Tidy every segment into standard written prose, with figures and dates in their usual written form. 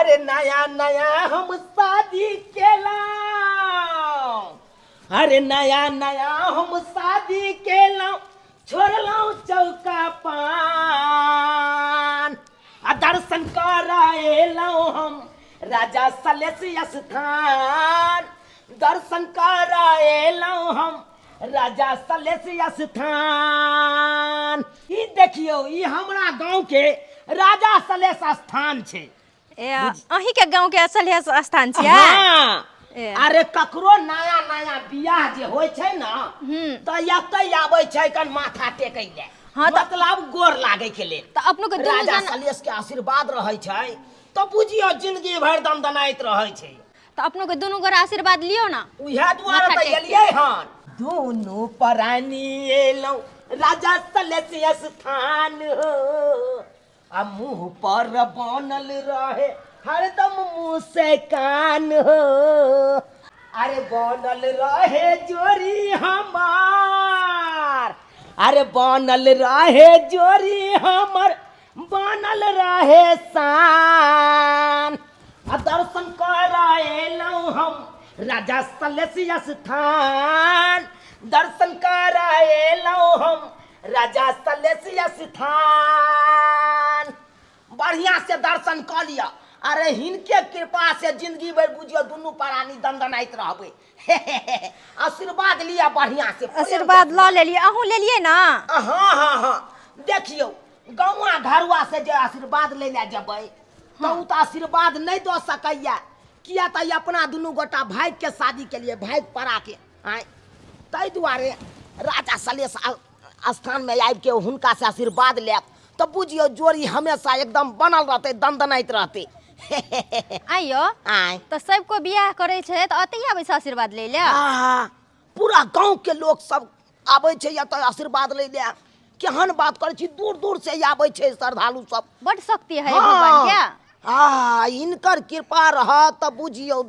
अरे नया नया हम शादी केलहुँ, अरे नया नया हम शादी केलहुँ, छोड़लहुँ चौका पान आ दर्शन कर एलहुँ हम राजा सलेश स्थान, दर्शन कर एलहुँ हम राजा सलेश स्थान। ई देखियौ, ई हमरा गाँव के राजा सलेश स्थान छै। ए, अहीं के गांव के सलेश स्थान छियै? हाँ। ए। अरे ककरो नया नया बियाह जे होइ छै ने तऽ एतै आबै छै कन माथा टेकै लए। हाँ, तऽ- मतलब गोर लागै के लेल। तऽ अपनो के दुनू राजा जना सलेश के आशीर्वाद रहै छै तऽ बुझियौ जिंदगी भरि दमदनाइत रहै छै। तऽ अपनो के दुनू गोरा आशीर्वाद लियौ ने। उएह दुआरे माथा तऽ टेक के। एलियै हन। दुनू प्राणी एलहुँ राजा सलेश स्थान हो आ मुँह पर बनल रहे हरदम मुँह से कान हो, अरे बनल रहे जोरी हमार, अरे बनल रहे जोरी हमर, बनल रहे शान आ दर्शन कर एलहुँ हम राजा सलेश स्थान, दर्शन कर एलहुँ हम राजा सलेश स्थान। बढ़िया से दर्शन कऽ लिअ। अरे हिनके कृपा से जिंदगी भरि बुझियौ दुनू प्राणी दनदनाइत रहबै। आशीर्वाद लिअ बढ़िया से। आशीर्वाद लऽ लेलियै, अहूँ लेलियै ने? हाँ हाँ हाँ, देखियौ गौआ घरुआ से जे आशीर्वाद लै लए जेबै तऽ ओ तऽ आशीर्वाद नहि दऽ सकैया, किया तऽ ई अपना दुनू गोटा भागि के शादी केलियै, भागि पड़ा के आँय, ताहि दुआरे राजा सलेश स्थान में आबि के हुनका से आशीर्वाद लेब तऽ बुझियौ जोड़ी हमेशा एकदम बनल रहतै, दनदनाइत रहतै। आइयो आँय। तऽ सब कोइ बियाह करै छै तऽ ओतहि आबै छै आशीर्वाद लै लए? आहा, पूरा गाँव के लोक सब आबै छै एतऽ आशीर्वाद लै लए। केहन बात करै छी, दूर दूर से आबै छै श्रद्धालु सब। बड शक्ति है भगवान के। आ हिनकर कृपा रहत तऽ बुझियौ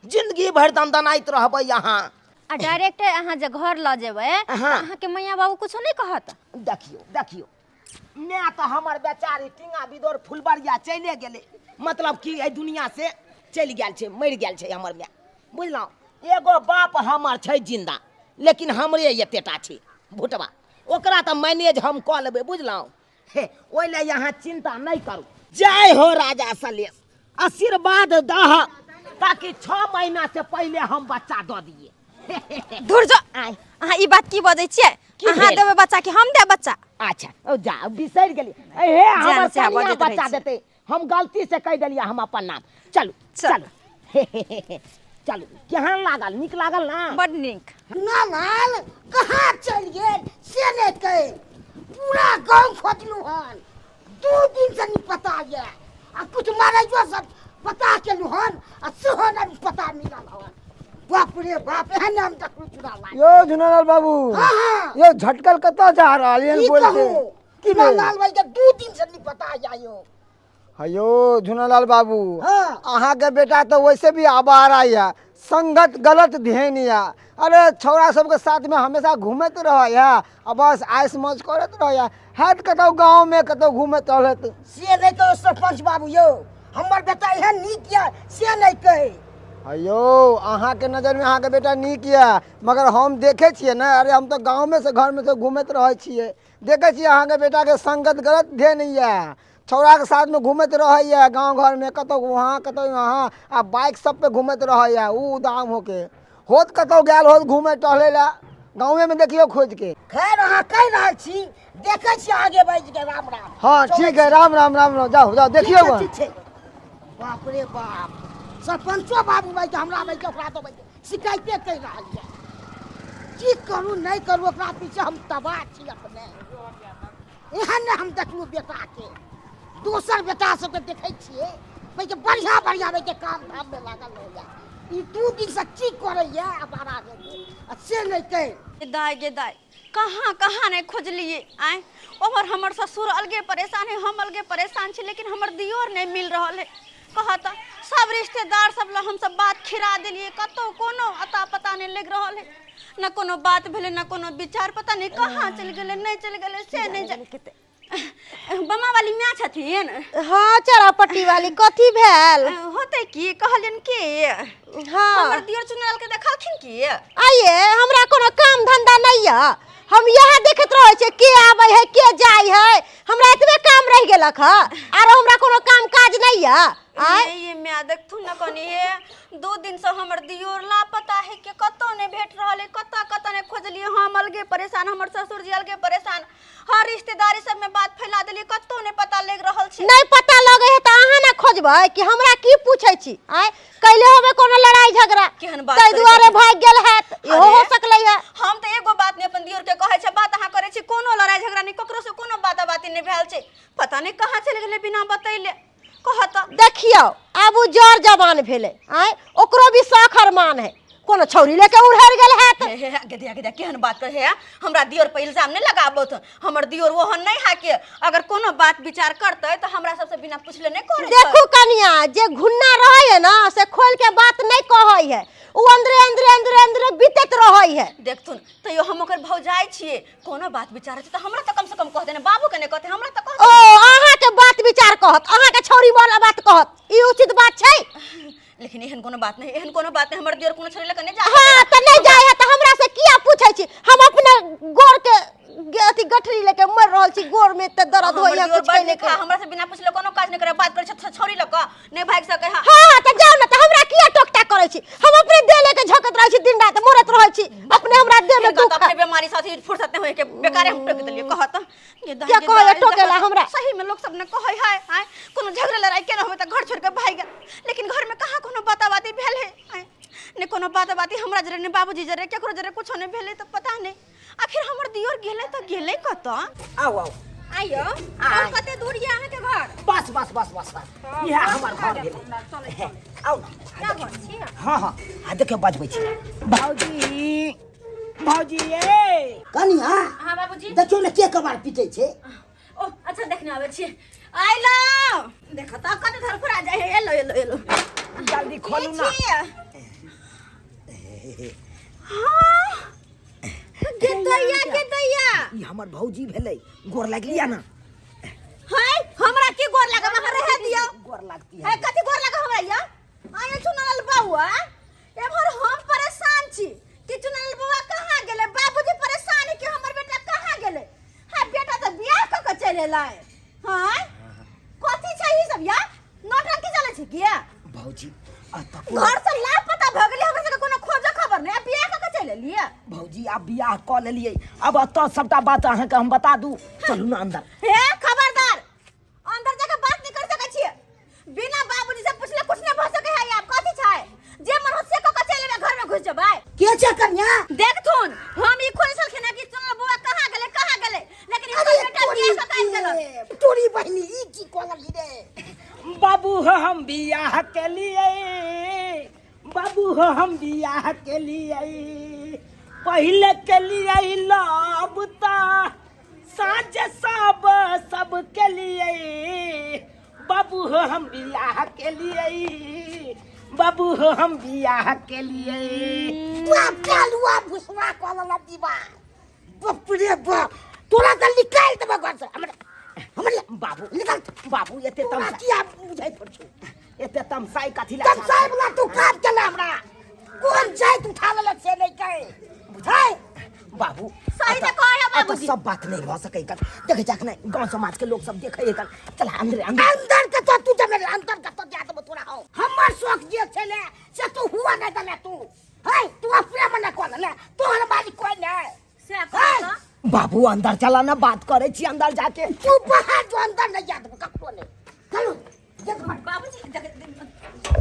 जिंदगी भरि दनदनाइत रहबै अहाँ। आ डायरेक्ट अहाँ जे घर लऽ जेबै तऽ अहाँके मैया बाबू कुछो नहि कहत? देखियौ देखियौ, माय तऽ हमर बेचारी टींगा बिदोर फुलबरिया चले गेलै, मतलब कि एहि दुनिया से चलि गेल छै, मरि गेल छै हमर माय, बुझलहुँ? एगो बाप हमर छै जिंदा, लेकिन हमरे एतेटा छै भुटबा, ओकरा तऽ मैनेज हम कऽ लेबै, बुझलहुँ? हे, ओहि लए अहाँ चिंता नहि करू। जय हो राजा सलेश, आशीर्वाद दह ताकि 6 महीना से पहले हम बच्चा दऽ दिए। धुर जो, आय। अहाँ ई बात की बजै छियै? की अहाँ भेल? देबै बच्चा कि हम देब बच्चा? अच्छा ओ जा, बिसरि गेली। ए हे, हमर से कनिया बजैत रहै बच्चा छी। देतै, हम गलती से कहि देलियै हम अपन नाम। चलू। चल। चलू। हे, हे, हे, हे। चलू, केहन लागल? नीक लागल ना? बड नीक। लाल कहाँ चलि गेल से नहि कहि, पूरा गाँव खोजलू हन, 2 दिन से नहीं पता ये, आ कुछ मारैयो सब पता केलू हन आ सेहो नहीं पता मिलल हन। बाप रे बाप, एहन हम देखलू चुनालाल। यो झुनालाल बाबू। हाँ, हाँ। यो झटकल कतऽ जा रहल यन की बोलते? कहू? की भेल? चुनालाल भाई के 2 दिन से नहीं पता जायो। हयो झुनालाल बाबू। हाँ। अहाँ के बेटा तो वैसे भी आवारा या, संगत गलत ध्यान या, अरे छौड़ा सबके साथ में हमेशा घूमत रह या आ बस आइस मौज करत रह या, हैत कतौ गाँव में कतौ घूमत रहत। से नहीं कहो सरपंच बाबू यो, हमर बेटा एहन नीक या से नहीं कहे। अयो अहाँ के नजर में अहाँ के बेटा नीक या, मगर हम देखे छियै ने, अरे हम तो गाँव में से घर में से घूमत रहै छियै, देखे छियै अहाँ के बेटा के संगत गलत ध्यान या, छौड़ा के साथ में घूमत रहैया गाँव घर में, कतौ वहाँ कतौ यहाँ, आ बाइक सब पे घूमत रहैया उ उदाम होके, होत कतौ गेल होत घूमे टहले ला, गाँवे में देखियो खोज के। खैर अहाँ कहि रहल छी, देखै छी आगे बढ़ि के। राम राम। हाँ चलै ठीक है, छी। राम राम राम राम, जाओ जाओ देखियो। ठीक छै, ठीक छै। बाप रे बाप, सरपंचो बाबू भाई के हमरा भाई के ओकरा तो भाई के शिकायते कहि रहल यऽ। की करू नहि करू, ओकरा पीछे हम तबाह छी अपने। एहन नहि हम देखलहुँ बेटा के, दोसर बेटा सबके देखै छियै भाई के बढ़िया बढ़िया भाई के काम धाम में लागल रहैया, ई 2 दिन से की करैया आ बारा गेल आ से नहि कहि। दाय गे दाय, कहाँ कहाँ नहि खोजलियै आँय, ओम्हर हमर ससुर अलगे परेशान है, हम अलगे परेशान छी, लेकिन हमर दियोर नहि मिल रहल है। कहत सब रिश्तेदार सब लग हमसब बात खिरा देलियै, कतौ कोनो अता पता नहि लागि रहल है, न कोनो बात भेलै न कोनो विचार, पता नहि कहाँ चलि गेलै नहि चलि गेलै से नहि जानि। बमा वाली माय छथिन? हाँ, चरापट्टी वाली। कथी भेल? होतै की, कहलियन की, हाँ, हमर दियर चुनाल के देखलखिन की? आइए, हमरा कोनो काम धंधा नहीं है, हम यहाँ देखैत रहै छियै के आबै है के जाइ है। हमरा एतबे काम रहि गेलक ह, आरो हमरा कोनो काम काज नहीं है। आय ये माय, देखथु न कनी, हे 2 दिन से हमर दियोर लापता है के कतौ नहीं भेट रहल है। कतऽ कतऽ नहीं खोजलिए। हम अलगे परेशान, हमर ससुर जी अलगे परेशान, हर रिश्तेदारी सब में बात फैला देलिए, कतौ नहीं पता लग रहल छै। नहीं पता लगे है तऽ अहाँ ना खोजबै कि हमरा की पूछै छी? आय, कैले होबे कोनो लड़ाई झगड़ा, केहन बात ताहि करै दुआरे छथिन? भागि गेल हैत, इहो हो अरे। सकलै है। हम तऽ एगो बात नहीं अपन दियोर के कहै छै, बात अहाँ करै छी। कोनो लड़ाई झगड़ा नहीं, ककरो से कोनो बात बाती नहीं भेल छै। पता नहीं कहाँ चलि गेलै बिना बतैले, कहत। देखियौ, आब उ जर जवान भेलै। आय, ओकरो भी शौख अरमान है, कोनो छौरी लेके उड़हर गेल हैत। हे हे हे, गधिया गधिया, केहन बात करे है? हमरा दियोर पर इल्जाम नहीं लगाबत। हमर दियोर ओहन नहीं है के अगर कोनो बात विचार करते तऽ हमरा सबसे बिना पूछले नहीं करे। देखू कनिया, जे घुन्ना रहै है ना से खोल के बात नहीं कहै है, उ अंदरे अंदरे अंदरे अंदरे बीतैत रहै है। देखथुन, तैयो हम ओकर भौजाइ छियै। कोनो बात विचार छै तऽ हमरा तऽ कम से कम कह देने, बाबू के नहीं कहते, हमरा तऽ कह। ओ अहाँ के बात विचार कहत, अहाँ के छौरी वाला बात कहत, ई उचित बात छै? लेकिन एहन कोनो बात नहीं, एहन कोनो बात नहीं। हमर दियोर कोनो छोरी लऽ के नहीं जा। हाँ, तऽ नहीं जाइ है तऽ हमरा से किया पूछै छी? हम अपने गोर के अथी गठरी लेके मर रहल छी, गोर में तऽ दर्द हमर होइया। दियोर कुछ बड़ कैले नीक है, हमरा से बिना पूछले कोनो काज नहीं करे। बात करे छै छौरी लऽ कऽ नहीं भागि सकै है। हाँ, तऽ जाउ ने, तऽ हमरा किया टोकटा करै छी? हम अपने देह लेके झकत रहै छी, दिन रात मरत रहै छी अपने, हमरा देह में हिनका दुख तऽ है। अपने बीमारी साथी फुर्सत नहीं होय के, बेकारे हम टोक देलियै। कहत ये दाई, क्या ये कहैया दाई, टोकेला देखत, हमरा? सही में लोग सब ने कहै है, आय, कोनो झगड़ा लड़ाई केना होय तऽ घर छोड़ के भागि गेल। लेकिन घर में कहाँ कोनो बाता बाती भेल है? आय, ने कोनो बात बाती हमरा जरे, ने बाबूजी जरे, केकरो जरे कुछो नहीं भेलै। तऽ पता नहीं आखिर हमर दियोर गेलै तऽ गेलै कतऽ। आउ आउ। आइयो, और कते दूर ये अहाँके घर? बस बस बस बस बस, इएह हमर घर भेलै। आउ ने। घर छी? हाँ, आ देखियौ, बजबै छी। भौजी, भौजी ए कनिया। हाँ बाबूजी। देखियौ ने, के कबार पीटै छै। ओ अच्छा, देखने आबै छी। आइलो, देखो तऽ कते धरफड़ा जाइ है। Hello hello hello. जल्दी खोलू ना। हाँ, गे दैया, गे दैया। ई हमर भौजी भेलै, गोर लगलिया ना। हाय, हमरा की गोर लागब? अहाँ रहे दियौ। गोर लगती है है। कथी गोर लागब हमरा? या आयल चुनल बउआ, एम्हर हम परेशान छी कि चुनल बउआ कहाँ गेलै। बाबूजी परेशान है कि हमर बेटा कहाँ गेलै। हाँ, बेटा तऽ बियाह कऽ के चलि एलै। हाँ, कथी छै ई सब? या नौटंकी चलै छै की? भौजी, आ तऽ घर से लापता भऽ गेलै, हमरा सबके कोनो खोजो खबर नहि, आ बियाह कऽ के चलि एलियै। भौजी, आब बियाह कऽ लेलियै, आब एतऽ सबटा बात अहाँके हम बता दू। चलू ने अंदर। हे खबरदार, अंदर जाके बात नहीं कर सकै छियै। बिना बाबूजी से पूछले कुछ नहीं भऽ सकै है। आब कथी छै, जे मन हो से कऽ के चलि एबै, घर में घुस जेबै? के छै कनिया? देखथुन, हम ई खोज छलखिन कि चुनल बउआ कहाँ गेलै, कहाँ गेलै, लेकिन अरे हिनकर बेटा तोरी बियाह कऽ के आबि गेलन। के, तोरी बहिनी, ई की कहलही रे? बाबू हो, हम बियाह के लिए, बाबू हो, हम बियाह के लिए, पहले के लिए लबता साँझ सब सब के लिए। बाबू हो, हम बियाह के लिए, बाबू हो, हम बियाह के लिए। बाप, कालुआ भुसवा कहलक दीवा। बाप रे बाप, तोरा तऽ निकालि देबो घर से। हमरा हमरा बाबू, निकाल। बाबू, एते तोरा तमसा किया बुझै पर छौ? एते तमसाई कथी ला? तमसाई वाला तू काम केला, हमरा कोन जाइत उठा लेलक से नहि कहे बुझाइ। बाबू, सही तऽ कहै है एतऽ बाबूजी। सब बात नहीं भऽ सकै कन। देखै छै अखने गाँव समाज के लोग सब देखै कन। चल अंदर अंदर। अंदर के तो तू जमे, अंदर के तो जा देबो तोरा। हो, हमर शौक जे छले से तू हुआ नहि देले। तू है, तू अपने मने कह देले, तोहर बारी कोई नहि। से कहऽ तऽ। बाबू, अंदर चला ना, बात करे छी अंदर जाके। तू बाहर जो, अंदर नहीं जा देबो ककरो नहीं। चलू देख मत। बाबूजी, देख।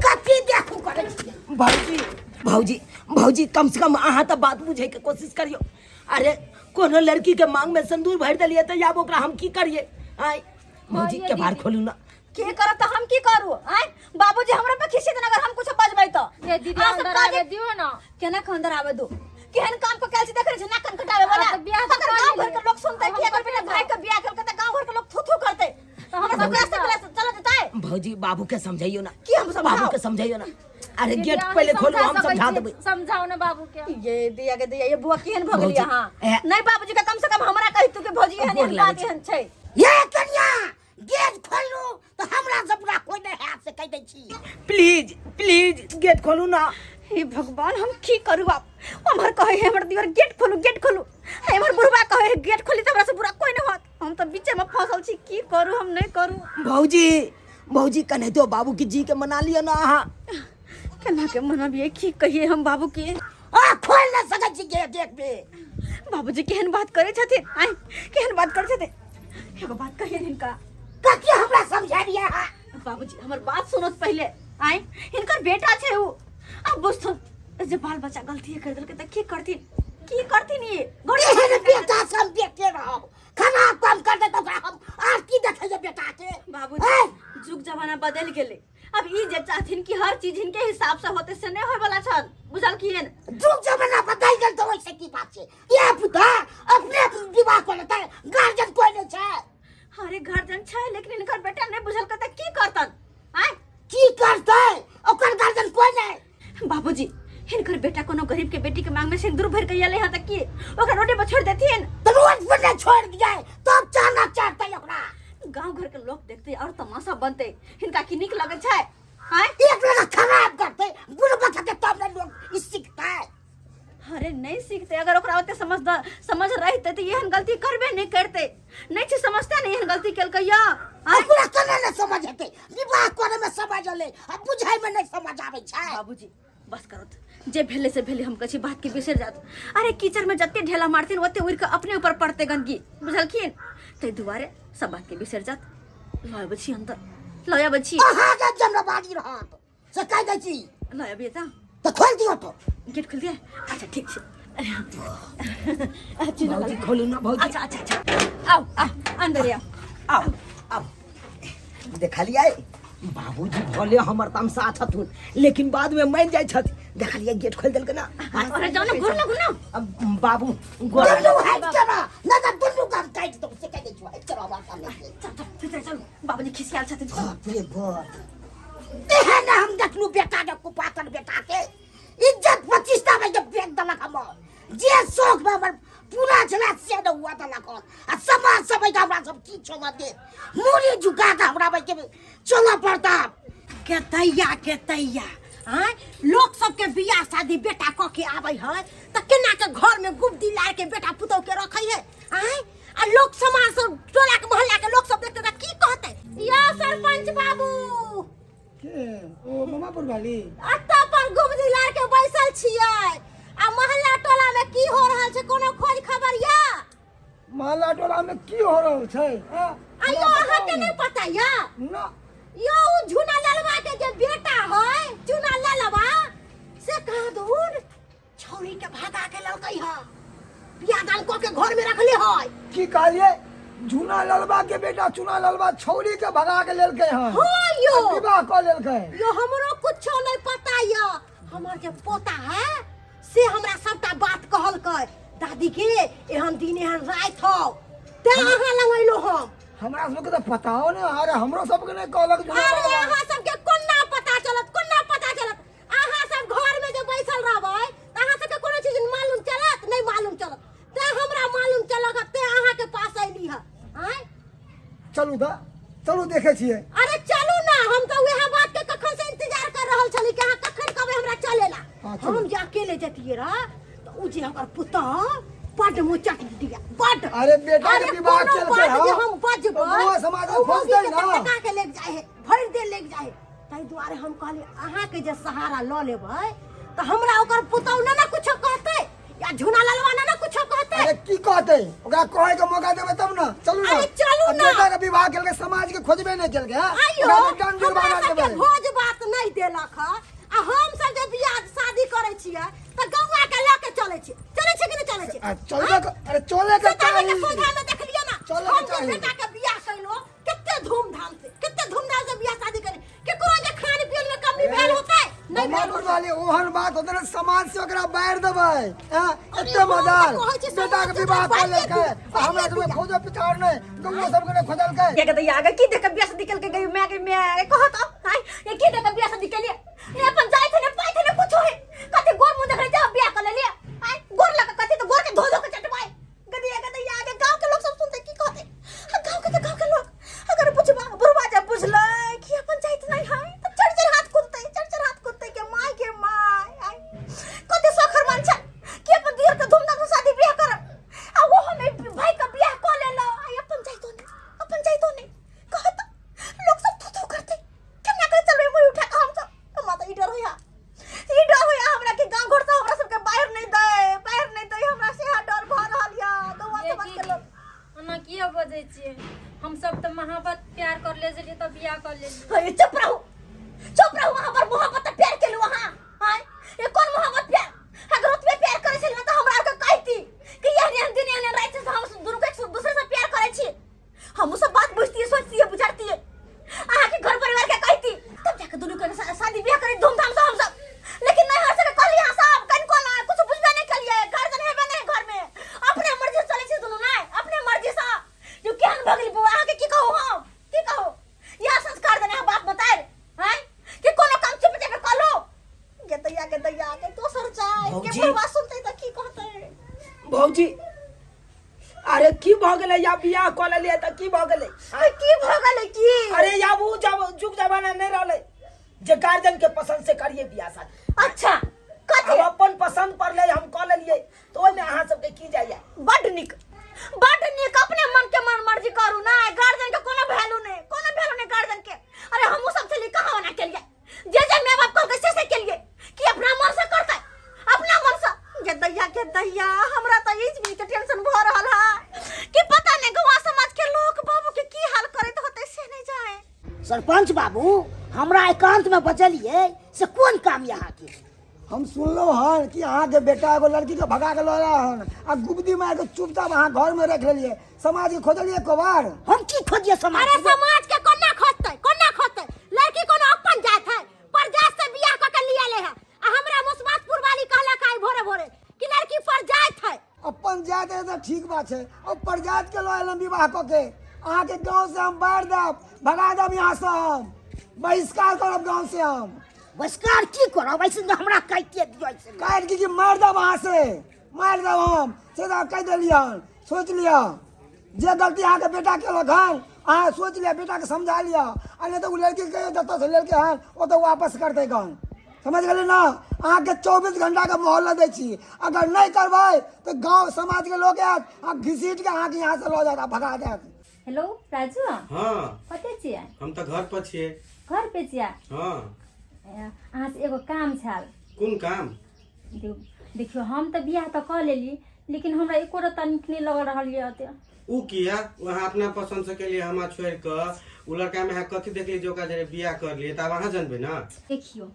कथी देखू करै छी? भौजी, भौजी, भौजी, कम से कम अहाँ तऽ बात बुझै के कोशिश करियौ। अरे, कोनो लड़की के मांग में सिंदूर भरि देलियै तऽ आब ओकरा हम की करियै? आय भौजी, के बाहर खोलू ना। की करब तऽ हम की करू? आय बाबूजी, हमरा पे खिसियत अगर हम कुछ बजबै तऽ। ये दीदी, अहाँ सब अंदर काजे- आबे दियो ना। केना के अंदर आवे दो? केहन काम को कैल छी देख रहे छी, नाक कान कटावे वाला। आ, तऽ बियाह तऽ अगर कर गांव घर लेलियै। के लोग सुनते कि अगर बेटा भाई के बियाह करके तऽ गांव घर के लोग थू थू करते। तऽ हम हमरा सब रास्ता पे चल देतै। भौजी, बाबू के समझाइयो ना। की हम समझाउ? बाबू के समझाइयो ना। अरे, दीदी, गेट अहाँ पहले खोलू, समझा हम सकै समझा छी। देबै। समझाओ ना बाबू के। ये दिया के दिया, ये बुआ केहन भऽ गेली भौजी, अहाँ? ए- नहीं, बाबूजी के कम से कम हमरा कहि तू कि भौजी एहन गोर एहन लागै बात छै। एहन छै। ये कनिया गेट खोलू तऽ हमरा से बुरा कोई नहि हैत से कहि दै छी। प्लीज प्लीज गेट खोलू ना। हे भगवान, हम की करू आब? उम्हर कहे है हमर दियर गेट खोलू गेट खोलू, हमर बुढ़वा कहे है गेट खोली तऽ हमरा से बुरा कोई नहीं होत। हम तऽ बीचे में फंसल छी, की करू हम नहीं करू। भौजी भौजी कन्हैतो बाबू के जी के मना लिअ ना अहाँ। केना के मनबियै, की कहिए हम बाबू के? आ खोल नहि सकै छी गेट एक बेर। बाबूजी केहन बात करै छथिन, आँय केहन बात करै छथिन? एगो बात कहिए हिनका। कथी हमरा समझाबियै अहाँ? बाबूजी हमर बात सुनत पहिले। आँय हिनकर बेटा छै उ, अब बुझथुन जे बाल बच्चा गलती कर देलकै तऽ की करथिन, की करथिन ई? एहन बेटा से हम बेटे रहब, खराब काम कर दे तऽ हम आर की देखैयै बेटा के? बाबूजी जुग जमाना बदलि गेलै, अब ई जे चाहथिन कि हर चीज हिनके हिसाब से होते से नहीं होय वाला छल, बुझलखिन? जुग जमाना बदलि गेल तऽ ओहिसँ की बात छै? ये पुता अपने विवाह कऽ लेतै, गार्जियन कोइ नहि छै। अरे गार्जियन छै लेकिन हिनकर बेटा नहीं बुझलकै तऽ की करतन? आँय की करतै, ओकर गार्जियन कोइ नहि। बाबूजी हिनकर बेटा कोनो गरीब के बेटी के मांग में सिंदूर भर के अयलै हँ तऽ की ओकरा रोडे पर छोड़ देथिन? तऽ रोड पर नहि छोड़ दियै तब चाना चढ़तै ओकरा। गांव घर के लोग देखते और तमाशा बनते, हिनका की नीक लगै छै? आँय एक लगा खराब करतै बुढ़बा के तब ने लोग ई सीखतै। अरे नहीं सीखते, अगर ओकरा ओते समझ रहते तऽ एहन गलती करबे नहीं करते। नहीं छै समझते नहीं एहन गलती केलकै या। आँय? ओकरा केना नहि समझ हेतै? विवाह करे में समझ अलै आ बुझै में नहि समझ आबै छै। बाबूजी बस करो, जे भेलै से भेलै, हम कहै छी बात के बिसरि जात। अरे कीचड़ में जते ढेला मारथिन ओते उड़ि कऽ अपने ऊपर पड़तै गंदगी, बुझलखिन? ताहि दुआरे सब बात के बिसरि जात। लऽ अबै छी अन्दर, लऽ अबै छी। अहाँ के जिम्मेवारी रहत से कहि दै छी। लऽ अबियै तऽ तऽ खोलि दियौ तो गेट खोलि दियै। अच्छा ठीक छै। भौजी खोलू ना भौजी। अच्छा अच्छा अच्छा आउ आउ अंदर आउ। आउ आउ। देखलियै बाबूजी भले हमर तमसा छथुन लेकिन बाद में मान जाइ छथि। देखलियै गेट खोलि देलकै ना। अरे जाओ ना, घुर ना, घुर ना। अब बाबू गोर दुनू हटि के ना, नहि तऽ दुनू के हम काटि देब से कहि दै छियौ। हटि के रह हमरा सामने से। चल चल चल चल, बाबूजी खिसियाल छथिन। बाप रे बाप, एहन हम देखलू बेटा के कुपातर बेटा के इज्जत प्रतिष्ठा में जब बेच देलक हमर, जे शौक में हमर पूरा छला से नहि हुआ देलक हन। आ समाज सब के हमरा सब की चलऽ देत? मूड़ी झुका के हमरा के चलऽ पड़ता। के तैया के तैया आँय लोक सबके बियाह शादी बेटा कऽ के आबै है तऽ केना के घर में गुब्दी लार के बेटा पुतोह के रखै है? आँय आ लोक समाज सब टोला के मोहल्ला के लोक सब देखते तऽ की कहतै? या सरपंच बाबू के ओ मामापुर वाली अत्ता पर गुब्दी लार के बैसल छियै आ मोहल्ला टोला में की हो रहल छै कोनो खोज खबर या? मोहल्ला टोला में की हो रहल छै? हाँ? आइयो अहाँ के नहीं पता या? ना। यो उ झुना ललवा के जे बेटा है चुना ललवा से कहाँ दूर छौरी के भगा के ललकै है, बियाह दान कऽ के घर में रखले है। की कहलिए? झुना ललवा के बेटा चुना ललवा छौरी के भगा के लेलकै हन। हाँ यो। आ विवाह कऽ लेलकै। यो हमरो कुछो नहीं पता या, हमर जे पोता है से हमरा सबटा बात कहलकै, दादी के एहन दिन एहन राति हौ तें अहाँ लग अयलहुँ हम। हमरा सबके तऽ पताओ नहि, अरे हमरो सबके नहि कहलक झुना अरे ललवा। अहाँ सबके कोना पता चलत, कोना पता चलत? अहाँ सब घर में जे बैसल रहबै तऽ अहाँ सबके कोनो चीज मालूम चलत? नहि मालूम चलत। तें हमरा मालूम चलक तें अहाँ के पास अयली हँ। आँय चलू तऽ चलू देखै छियै। अरे चलू ना, हम तऽ वएह बात के कखन से इंतजार कर रहल छली कि अहाँ कखन कहबै हमरा चलेला। हाँ, चलू। हम जे अकेले जतियै रह तऽ उ जे हमर पुतह बड्ड मुचट दिया बड्ड। अरे बेटा के अरे विवाह कोनो केलकै बात जे हँ, हम बजबै, तऽ गाँव समाज उ खोजतै मौगी के ना। टका के लेके जाइ है, भरि देह लेके जाइ है। ताहि दुआरे हम कहली अहाँके जे सहारा लऽ लेबै तऽ हमरा ओकर पुतहु ने कुछो कहतै या झुना ललवा ने कुछो कहतै। अरे की कहतै, ओकरा कहै के मौका देबै तब ना। चलू ना। अरे चलू अब ना। बेटा के विवाह केलकै समाज के खोजबे नहि केलकै हँ? आइयो ओकरा तऽ दंड हमरा जुर्माना सबके देबै। भोज बात नहि देलक हँ आ हम सब जे बियाह शादी करै छियै तऽ गौआ के लऽ के चलै छियै। चलै छियै कि नहि चलै छियै? आ, चलबे अरे चले के से तऽ अहाँके चाही। सोझा में देखलियै ना, चले के हम जे चाही। बेटा के बियाह केलहुँ कते धूमधाम से, कते धूमधाम से बियाह शादी करी, केकरो जे खान पियन में कमी भेल होतै? नहि भेल मामापुर होतै। वाली ओहन बात होतै ने समाज से ओकरा बाहर देबै। हाँ, अरे एते हम तऽ मजाल कहै छी बेटा के समाज से विवाह कऽ बाहर लेलकै दिअ, आ हमरा सबके बाहर खोजो पिछाड़ नहि, गौआ सबके नहि खोजलकै। ये कहते आगे की देख बियाह शादी केलकै गई मैं गई मैं कहत हाय ये की देख बियाह शादी केलिए ने अपन जाय थे ने पाई थे ने कुछो है कथि गोर मुंह देख रहे जा बियाह कर लेलिए। आय गोर लगा कथि तो गोर के धो धो के चटवाए गदिया गदिया आगे गांव के लोग सब सुनते की कहते। गांव के तो गांव कऽ लेली। अरे चुप रहू, चुप रहू। अहाँ पर मोहब्बत प्यार केलू अहाँ। आय, ये कोन मोहब्बत प्यार? अगर ओतबे प्यार करै छली तऽ हमरा आरके कहती कि एहन एहन दिन एहन एहन राति छै, हम दुनू के एक दूसरे से प्यार करै छी। हम सब बात बुझतियै, सोचतियै, बुझातियै, अहाँके घर परिवार के कहती, तब जाके दुनू के शादी बियाह करी धूमधाम से हम सब। लेकिन नहीं हर सके कहली अहाँ सब कनिको ना कुछ बुझबे नहीं कलिए। गार्जियन हेबे नहीं घर में, अपने मर्जी से चलै छै दुनू, नहीं अपने मर्जी से। जो केहन भऽ गेली बौआ, अहाँके की कहू हम, की कहू? यह संस्कार देने बात बताए हैं कि कोनो काम चुप चाप कऽ लो। गे दैया, गे दैया, के दोसर जाय के भौजी। बुढ़वा सुनतै तऽ की कहतै? भौजी, अरे की भऽ गेलै? या बियाह कऽ लेलियै तऽ की भऽ गेलै? अरे की भऽ गेलै की? अरे आब उ जब जुग जमाना नहि रहलै जे गार्जियन के पसंद से करिए बियाह शादी। अच्छा, कथी? आब अपन पसंद पड़लै, हम कऽ लेलियै, तऽ ओहिमे अहाँ सबके की जाइया? बड्ड नीक, बड्ड नीक। अपने मन के मन मर्जी करू ना, गार्जियन के कोनो वैल्यू नहीं, कोनो वैल्यू नहीं गार्जियन के। अरे हमहूँ सब छलियै कहाँ ओना केलियै, जे जे माय बाप कहलकै से से केलियै कि अपना मन से करतै, अपना मन से। गे दैया, गे दैया, हमरा तऽ ई चीज के टेंशन भऽ रहल है कि पता नहीं गौवा समाज के लोग बाबू के की हाल करैत होतै से नहीं जाए। सरपंच बाबू, हमरा एकांत में बजलिए से कोन काम यहाँ के? हम सुनलहुँ हन कि अहाँके बेटा एगो लड़कीके भगा के लऽ हन आ गुबदी मारि के चुपचाप अहाँ घरमे रख लेलियै। समाजके खोजलियै एको बार? हम की खोजिए समाज? अरे समाज के कोना खोजतै, कोना खोजतै? लड़की कोनो अपन जात है, पर जात से बियाह क के लिया ले है। आ हमरा मुसमातपुर वाली कहलक आइ भोरे भोरे कि लड़की पर जात है। अपन जात है तऽ ठीक बात छै, और परजात के लऽ एलहुँ विवाह कऽ के। अहाँके गाँव से हम बाहर देब, भगा देब यहाँ से, हम बहिष्कार करब गाँव से हम। बहिष्कार की करब? ऐसे तऽ हमरा काटिए दियौ ऐसे। काटि के की मारि देब अहाँ से, मारि देब हम से तऽ कहि देलियै हन। सोचि लिअ, जे गलती अहाँके बेटा केलक हन अहाँ सोचि लिअ, बेटाके समझा लिअ, आ नहि तऽ ओ लड़कीके कहियौ जतऽसँ लेलकै हन ओतऽ वापस करतै गन। समझ गेलियै ने? अहाँके 24 घंटाके मोहलत दै छी। अगर नहि करबै तऽ गाँव समाजके लोक आयत आ घिसीट के अहाँके यहाँसँ लऽ जायत आ भगा देत। हेलो राजू। हाँ। कतऽ छियै? हम तऽ घर पर छियै। घर पे छियै? हाँ। अहाँ से एगो काम छल। कोन काम? देखियौ, हम तऽ बियाह तऽ कऽ लेली, लेकिन हमरा एको रत्ता नीक नहि लग रहल यऽ ओते। उ किया? अहाँ अपना पसंद से केलिए, हमरा छोड़ कऽ उ लड़का में अहाँ कथी देखली जे ओकरा जरे बियाह कर लिए? तब अहाँ जानबे ना। देखियौ,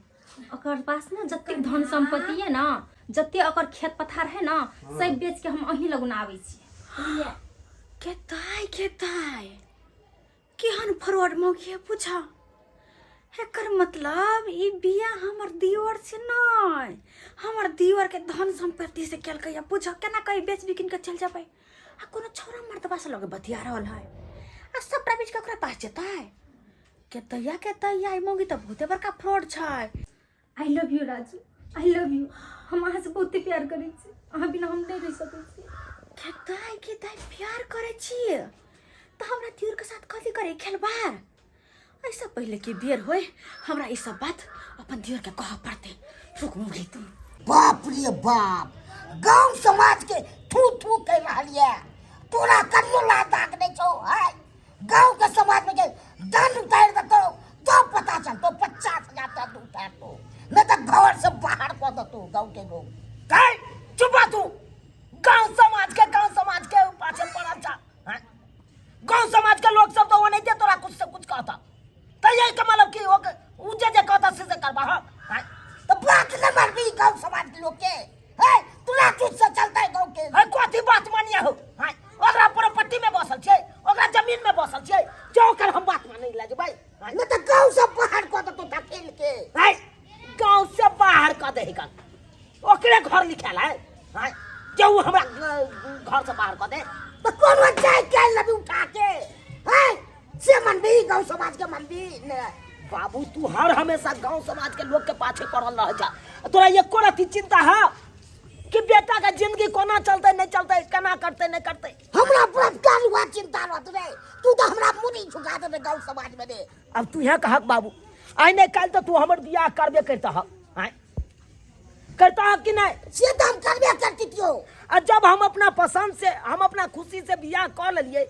ओकर पास ने जतेक धन संपत्ति है ना, जतेक ओकर खेत पथार है ना, सब बेच के हम अहीं लगुन आबै छी, बुझलियै? के दाय, के दाय, केहन फ्रॉड मौगी है पूछा। एकर मतलब ई बियाह हमर दियोर से नहीं, हमर दियोर के धन संपत्ति से केलकै है। पूछा केना कहीं बेच बिकिन के चल जेबै आ कोनो छौड़ा मर्दबा से लगे बतिया रहल है आ सबटा बेच के ओकरा पास जेतै। के दैया, के दैया, ई मौगी तऽ बहुते बड़का फ्रॉड छै। I love you Raju, I love you. हम अहाँ से बहुते प्यार करै छी, अहाँ बिना हम नहीं रह सकै छी। के दाय, के दाय, प्यार करै छी तऽ हमरा दियोर के साथ कथी करे खेलबार? ऐसा पहले कि देर होय, हमरा ई सब बात अपन दियोर के कहऽ पड़तै। रुक मुगी तू। बाप रे बाप, गांव समाज के थू थू कर रहल ये। तोरा कहियो लाज दाग नहीं छौ? है गांव के समाज में के दंड उतार देतो तो पता चलतो। 50,000 दंड उतार दो, नहीं तो घर से बाहर कर देतो गांव के लोग। काय चुप रह तू। गांव समाज के, गांव समाज के पाछे पड़ल छा। हाँ? गांव समाज के लोग सब तो ओनाहिते तोरा कुछ से कुछ कहता, तो यही के मतलब कि उ जे जे कहता से से करबा। हाँ? हाँ? तो बात न मारबी गांव समाज के लोग के। है तोरा चुत से चलता है गांव के। है कथी बात मानिया हो? हाँ? ओकरा प्रॉपर्टी में बसल छै, ओकरा जमीन में बसल छै, जो ओकर हम बात मानै ला जेबै। हाँ? नहीं तो गांव से बाहर कर देतो धकेल के। है गांव से बाहर कर दे कन, ओकरे घर लिखायल है। हाँ? जो उ हमरा घर से बाहर कर दे तो कोनो जाय के लबी उठा के है से मनबी गांव समाज के मनबी ने। बाबू, तू हर हमेशा गांव समाज के लोग के पाछे पड़ल रह जा। तोरा एको रति चिंता है कि बेटा के जिंदगी कोना चलते नहीं चलते, केना करते नहीं करते? हमरा पूरा काल हुआ चिंता रहत रे, तू तो हमरा मुड़ी झुका देबे गांव समाज में रे। अब तू यहाँ कहक बाबू, आइ नहीं काल तो तू हमर बियाह करबे करता है। आइ करता है कि नहीं? से तो हम करबे करती क्यों। आ जब हम अपना पसंद से, हम अपना खुशी से बियाह कर लेलिए,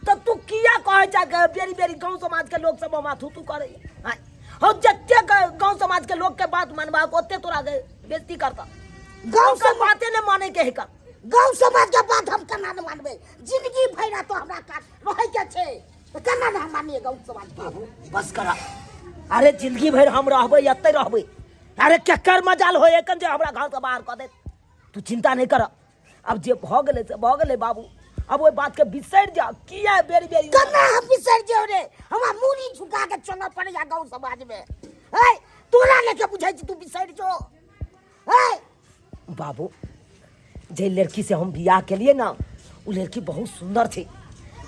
तो तू किया कहे जा के बेरी बेरी गांव समाज के लोग सब हमरा थू थू करे? आइ हम जते गांव समाज के लोग के बात मनबा ओते तोरा के बेइज्जती करता। गांव ओकर बाते नहीं माने के है कर। गांव समाज के बात हम केना न मानबे? जिंदगी भरि तो हमरा काज रहे के छै। तऽ केना ने हम मानिए गाँव समाज के? बाबू बस करा, अरे जिंदगी भरि हम रहबै एतै रहबै, अरे केकर मजाल होय एखन जे हमरा घर से बाहर कऽ देत। तू चिंता नहीं कर, अब जे भऽ गेलै से भऽ गेलै बाबू, अब ओहि बात के बिसरि जा। किया बेरी बेरी केना हम बिसरि जेब रे? हमरा मूड़ी झुका के चलऽ पड़ैया गाँव समाज में। है तोरा लेके बुझै छी तू बिसरि जो। है बाबू, जे लड़की से हम बियाह केलिए ना, ओ लड़की बहुत सुंदर छै,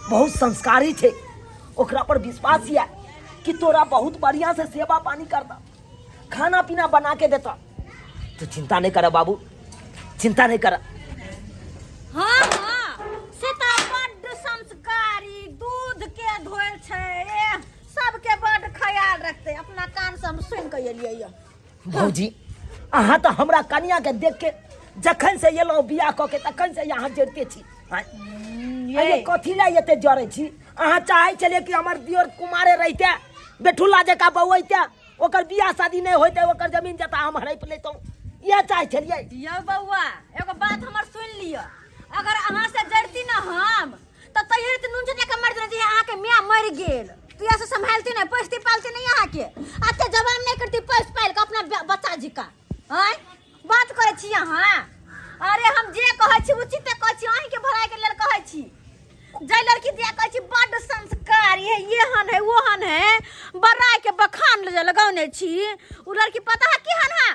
बहुत संस्कारी छै, ओकरा पर विश्वास यऽ कि तोरा बहुत बढ़िया से सेवा पानी करता, खाना पीना बना के देता। तू चिंता नहीं कर बाबू, चिंता नहीं कर। हाँ हाँ, से तऽ बड्ड संस्कारी, दूध के धोल छै, एह, सबके बड्ड ख्याल रखते, अपना कान से हम सुनि के एलियै यऽ। भौजी, अहाँ तऽ हमरा कनिया के देख के जखन से एलहुँ बियाह कऽ के तखन से अहाँ जरिते छी। आँय? अरे कथी लए एते जरै छी? अहाँ चाहै छलियै कि हमर दियोर कुमारे रहिते, बेठुल्ला जकाँ बौऐते, ओकर बियाह शादी नहि होइते, ओकर जमीन जता हम हड़पि लैतहुँ, इएह चाहै छलियै? यौ बौआ, एगो बात हमर सुनि लिअ, अगर अहाँ से जरती ना हम तऽ तैयो तऽ नून चटा के मरि देने जे अहाँके माय मरि गेल, तू से सम्हालती नहीं, पोसती पालती नहीं अहाँके, अते जवान नहीं करती पोस पाल के अपना बच्चा जी का। आँय बात करै छी अहाँ? अरे हम जे कहै छी उचिते कहै छी, अहीँके भलाइके लेल कहै छी। जाहि लड़की दिया कहै छी बड्ड संस्कारी है, एहन है ओहन है, बड़ाई के बखान जे लगौने छी, उ लड़की पता है केहन है?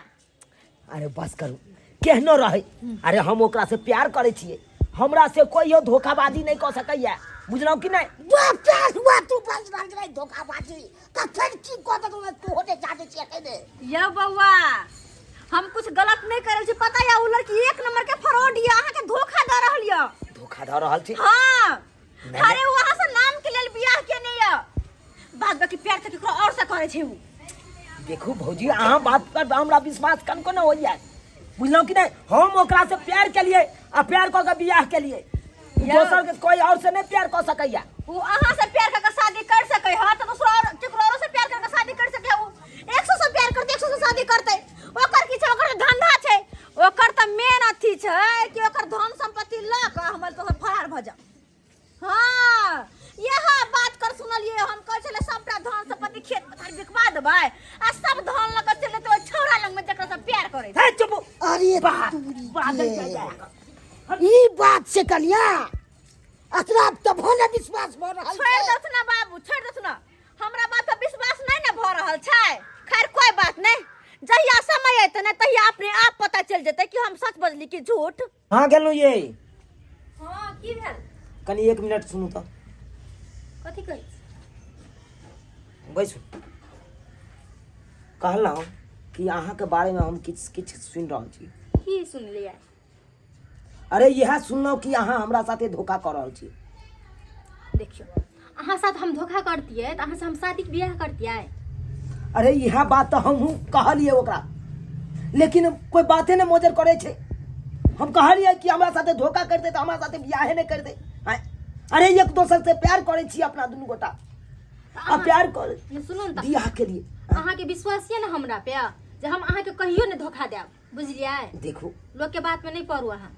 अरे बस करू, केहनो रहै, अरे हम ओकरा से प्यार करै छियै, हमरा से कोइयो धोखाबाजी नहि कऽ सकैया, बुझलहुँ कि नहि? बाप प्यार हुआ तू बस रहल छै धोखाबाजी कखन की कऽ देतौ तू होते जाने छियै एखने। यौ बौआ, हम कुछ गलत नहीं करल छी, पता या उ लड़की एक नंबर के फ्रॉड या, अहाँ के धोखा दऽ रहल या। धोखा दऽ रहल छी? हाँ। नहीं। अरे उ अहाँ से नाम के लेल बियाह केने या, बाद बाकी प्यार तऽ केकरो और से करे छै उ। देखू भौजी, अहाँ बात पर हमरा विश्वास कनको नहि होइया, बुझलहुँ कि नहि? हम ओकरा से प्यार केलियै आ प्यार कऽ के बियाह केलियै, दोसर के कोई और से नहीं प्यार कऽ सकैया। उ अहाँ से प्यार करके शादी कर सकै ह तऽ दोसरो और केकरो औरो से प्यार करके शादी कर सकै उ। 100 से प्यार करते, 100 से शादी करते, ओकर की छै? ओकर धंधा छै, ओकर तऽ मेन अथी छै कि ओकर धन संपत्ति लऽ कऽ हमर तो फरार भऽ जाओ। हाँ यह बात कर सुनलिए हम, कहै छलै सबटा धन संपत्ति खेत पथार बिकवा देबै आ सब धन लऽ कऽ चलि जेतै ओहि छौड़ा लग में जकरा से प्यार करै छै। हे चुप। अरे बात, तोरी बात के। जाय। ई बात से कनिया एकरा तभो ने विश्वास भऽ रहल छोड़ि छै। दथु ना बाबू, छोड़ि दथु ना, हमरा बात पर विश्वास नहीं ने भऽ रहल छै। खैर कोई बात नहीं, जहिया समय अयतै ने तहिया अपने आप पता चलि जेतै कि हम सच बजली कि झूठ। हाँ गेलहुँ ये। हाँ की भेल? कनि एक मिनट सुनू तऽ। कथी कहै छी? बैसू। कहलहुँ कि अहाँके बारेमे हम किछु किछु सुनि रहल छी। की सुनलियै? अरे इएह सुनलहुँ कि अहाँ हमरा साथे धोखा कऽ रहल छी। देखियौ, अहाँ साथ हम धोखा करतियै तऽ अहाँ से हम शादीके बियाह करतियै? अरे इएह बात तऽ हमहूँ कहलियै ओकरा, लेकिन कोइ बाते नहि मोजर करै छै। हम कहलियै कि हमरा साथे धोखा करतै तऽ हमरा साथे बियाहे नहि करतै। आँय? अरे एक दोसर से प्यार करै छी अपना दुनू गोटा, आ प्यार कर सुनू ने तऽ बियाह के लिए। अहाँके विश्वास यऽ ने हमरा पे जे हम अहाँके कहियो नहि धोखा देब, बुझलियै? देखू, लोकके बातमे नहि पड़ू अहाँ।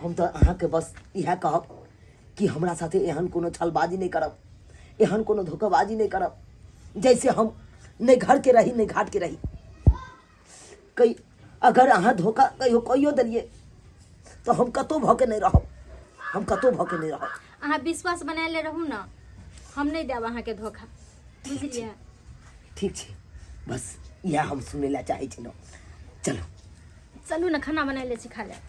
हम तऽ अहाँके बस इएह कहब कि हमरा साथे एहन कोनो छलबाजी नहि करब, एहन कोनो धोखाबाजी नहि करब, जैसे हम नहि घर के रही नहि घाट के रही। कई अगर अहाँ धोखा कहियो कहियो देलियै तऽ हम कतहु भऽ के नहि रहब, हम कतहु भऽ के नहि रहब। अहाँ विश्वास बनायले रहू ने, हम नहि देब अहाँके धोखा, बुझलियै? ठीक छै, बस इएह हम सुनै लए चाहै छलहुँ। चलू चलू ने, खाना बना लै छी, खा लेब।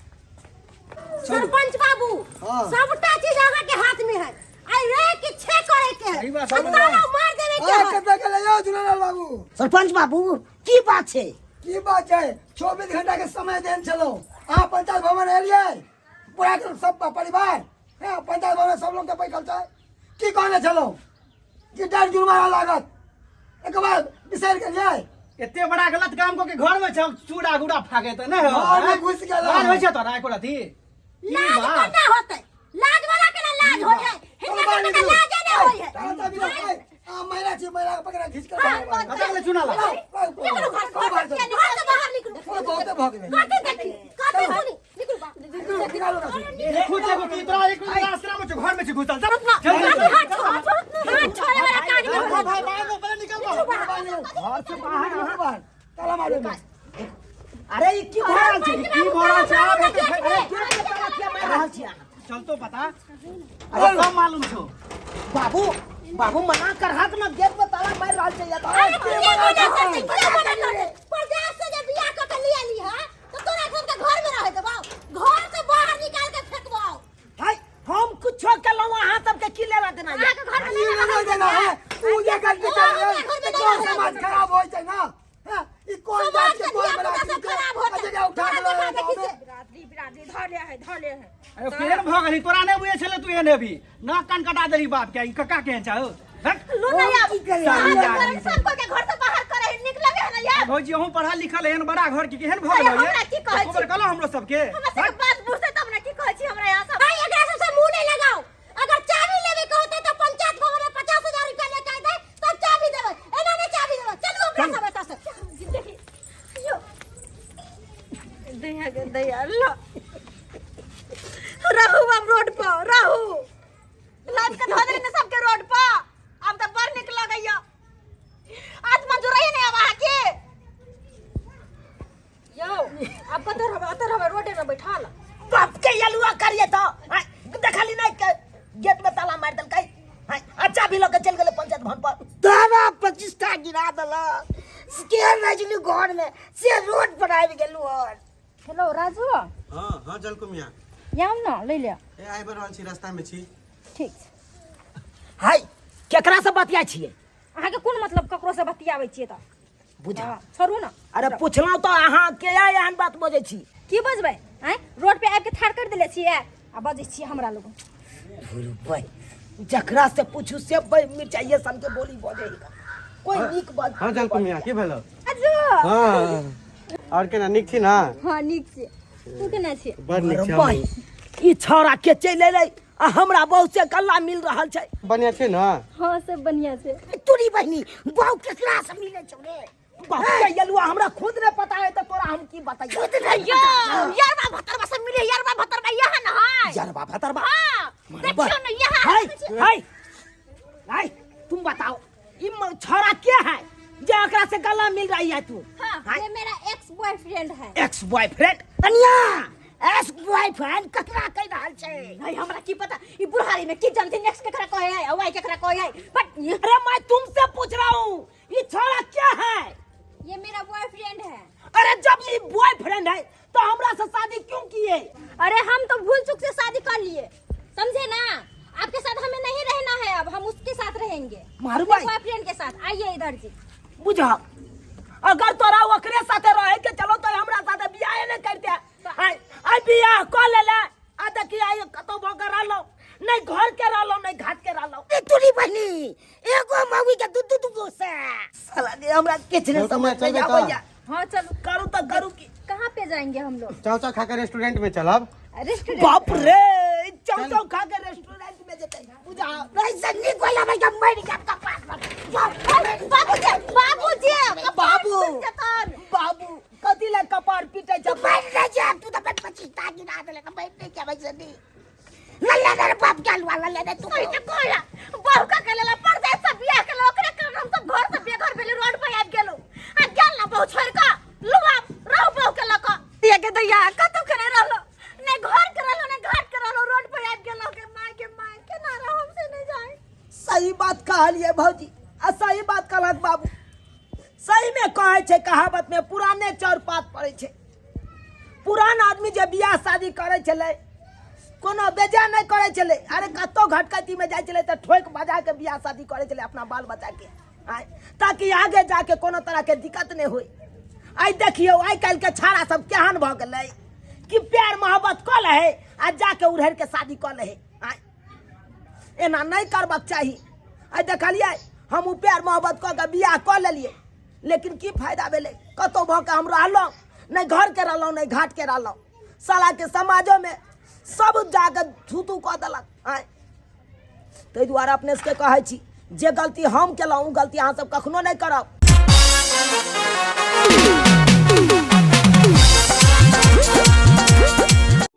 सरपंच बाबू, हाँ। सबटा चीज अहाँ के हाथ में है, आई रे कि छे करे के है, सही बात, आ सही बात। ताला मार देवे के आ, है। कतऽ गेलै यौ झूलेलाल बाबू? सरपंच बाबू की बात छै? की बात छै? 24 घंटा के समय देन छलहुँ, अहाँ पंचायत भवन एलियै, पूरा के सब परिवार हँ, पंचायत भवन सब लोग के बैठल छै, की कहने छलहुँ कि डर जुर्माना लागत, एक बार बिसरि गेलियै? एते बड़ा गलत काम कऽ के घर में छौ चूड़ा गुड़ा फाके तऽ नहि हो? घर में घुसि गेलहुँ। लाज होइ छै तोरा एको रति? की लाज बात? केना होतै? लाज वाला केना लाज होइ है? हिनका सबके तऽ लाजे नहि होइ है। महिला छी, महिला के पकड़ा खींच के कतऽ गेलै चूना लाल? निकलू घर से, घर से बाहर निकलू। बहुते भऽ गेलै। कथी देखी, कथी सुनी, निकलू बाहर। निकालो ना। देखू देखू की तोरा एक आश्रम में छौ, घर में छौ घुसल। चल, चल, हाथ छोड़, हाथ छोड़। गावे में। अरे ई की भऽ रहल छै? की भऽ रहल छै? आब हेतै फेर। अरे गेट के ताला किया मारि रहल छी अहाँ? चल तो पता। अरे सब मालूम छौ। बाबू बाबू मना करहक ना, गेट पे ताला मारि रहल छै या तो। अरे तू ये मना करतै, के मना करतै? परदेश से जे बियाह कऽ के ले एली हँ, तऽ तोरा सबके घर में रहै देबौ? घर से बाहर निकाल के फेंकबौ। हाय, हम कुछो केलहुँ, अहाँ सबके की लेना देना ये? अहाँके घर में ई नहि नहि रहै देना है, तू जे गलती ओ, कर हमरा घर में रहे नहि तो रहै समाज देबै। खराब होइ छै ना। हाँ, ई कोन समाज जात के के कोन धिया पुता बराती सब के खराब होतै। जगह उठा के तोरा लऽ देखा देखी जाओ। से। बिरादरी बिरादरी धऽ ले है, धऽ ले है। अरे केहन भऽ गेलही? तोरा नहि बुझै छलै तू एहन हेबही। नाक कान कटा देलही बाप के। ई कक्का केहन छै हौ? हट। लू ना यार, की करियै? अहाँके घर सब कोई के घर से बाहर करे है, नीक लगे है ना यार? भौजी, अहूँ पढ़ल लिखल एहन बड़ा घर के केहन भऽ अरे गेलौ ये? हमरा की कहै एको बेर छी? कहलहुँ हमरो सबके? हमरा सबके बात बुझतै तब ने। की कहै छी हमरा यहाँ सब? भाई, एकरा सबसे मुंह नहीं लगाओ। अगर चाबी लेबे के होतै तऽ पंचायत भवन में 50,000 रुपया लेके अयतै तब चाबी देबै, एना नहि चाबी देबै। चलू अपना सब एतऽ से। देखी यो दैया के दैया, लो रहू अब रोड पर रहू। लाद के धो देली ने सबके रोड पर। आब तऽ बड़ नीक लगैया। आत्मा जुड़ैया ने अब अहाँके। यौ, आब कतऽ रहबै? अतऽ रहबै रोडे में बैठल? बाप के यलुआ करिए तो आय, देखली नहीं के गेट में ताला मार देलकै। आय, आ चाबी लऽ के चलि गेलै पंचायत भवन पर। तारा 25 टा गिरा देलक के रजलू घर में से रोड पर आबि गेलू हन। हेलो राजू। हाँ हाँ, जलकुमिया। आउ ने लै ले। ए, आबि रहल छी, रास्ता में छी। ठीक छै। हाय, केकरा से बतियाइ छियै? अहाँके कोन मतलब ककरो से बतियाबै छियै तऽ? बुझा। हँ, छोड़ू ने। अरे पुछलहुँ तऽ अहाँ के एहन बात बजै छी? की बजबै? आँय, रोड पे आबि के ठाढ़ कर देले छियै आ बजै छियै हमरा लोग। भाई, जकरा से पूछू से भाई मिर्चाइए सन के बोली बजै है। कोई नीक बात। हाँ जलकुमिया, की भेलो? अजो। हाँ, और केना, नीक छी ना? हँ, नीक छियै। तू केना छियै? बड़ नीक छी। भाई, ई छौड़ा के चलि एलै आ हमरा बहुत से गल्ला मिल रहल छै। बढ़िया छै ना? हँ, सब बढ़िया छै। तोरी बहिनी, बहु केकरा से मिले छौ रे? बाप के यलुआ, हमरा खुद नहीं पता है तो तोरा हम की बताइए। खुद नहीं यो पता छौ। यारबा भतरबा सब मिले, यारबा भतरबा यहाँ न है। यरबा भतरबा? हाँ, देखियो न यहाँ। हाय हाय हाय, तुम बताओ, ई छौड़ा के है जे एकरा से गला मिल रही है तू? हाँ, ये मेरा एक्स बॉयफ्रेंड है। Ex boyfriend? कनिया, एक्स बॉयफ्रेंड ककरा कहि रहल छै? नहीं, हमरा की पता, ई बुढ़ारी में की जानथिन एक्स केकरा कहे है और वाई केकरा कहे है, बट अरे मैं तुमसे पूछ रहा हूँ, ये छोड़ा क्या है? ये मेरा बॉयफ्रेंड है। अरे जब ये बॉयफ्रेंड है तो हमरा से शादी क्यों किए? अरे हम तो भूल चूक से शादी कर लिए, समझे ना? आपके साथ हमें नहीं रहना है, अब हम उसके साथ रहेंगे। मारू भाई। बॉयफ्रेंड के साथ। आइए इधर जी। बुझा, अगर तोरा ओकरे साथे रहे के चलो तो हमरा साथे बियाह नहीं करते। आइ आइ बियाह क लेले आ देखी आइ कतौ भऽ के रहलो, नहीं घर के रहलो, नहीं घाट के रहलो। ए तोरी बहिनी, एगो मौगी के दू दू दू गो से। साला के हमरा किछ नहीं चल तो मैं समझ में चलबे तो। आबैया। हाँ, चलो। करू तो करू की? कहाँ पे जाएंगे हम लोग? चाव चाव खा के रेस्टोरेंट में चलब। रेस्टोरेंट? बाप रे, चौ चौ खा के रेस्टोरेंट में जेतै बुझा। नहीं से नीक होला भाई, जब मरि जाब कपार पर। जाओ। बाबूजी, बाबूजी। बाबू। जतन। बाबू, कथी ले कपार पीटे छै? मरि नहीं जाब तू तो 25 टा गिरा देले, मरि नहीं जाब ऐसे नहीं। लल्ला रे बाप के अलवा लल्ला रे तू। सही के कहला, बहू का केला परदेश से बियाह के ओकरे कारण हम सब घर से बेघर भेली, रोड पर आबि गेलौ। आ गेल ना बहू छोड़ के, लुआ रहू बहू के लक दिया के दैया। कतौ के नहीं रहलो, नहीं घर के रहलो, नहीं घाट के रहलो, रोड पर आबि गेलो। के माय के माय, केना रहो, हमसे नहीं जाए। सही बात कहलिए भौजी आ सही बात कहलक बाबू। सही में कहै छै कहावत में, पुराने चाउर पात पड़ै छै। पुरान आदमी जे बियाह शादी करै छलै, कोनो बेजा नहि करै छलै। अरे कतौ घटकतीमे जाइ छलै तऽ ठोकि बजा के बियाह शादी करै छलै अपना बाल बच्चाके आँय, ताकि आगे जाके कोनो तरहके दिक्कत नहि होइ। आइ देखियौ, आइ काल्हिके छाड़ा सब केहन भऽ गेलै कि प्यार मोहब्बत कऽ लै है आ जाके उड़हरि के शादी कऽ लै है। आँय, एना नहि करबाक चाही। आइ देखलियै, हम ओ प्यार मोहब्बत कऽ के बियाह कऽ लेलियै, लेकिन की फायदा भेलै? कतहु भऽ के हम रहलहुँ, नहि घरके रहलहुँ, नहि घाटके रहलहुँ। सालाके समाजोमे सब जाके थू थू कऽ देलक। आँय, ताहि दुआरे अपने सबके कहै छी, जे गलती हम केलहुँ ओ गलती अहाँ सब कखनो नहि करब।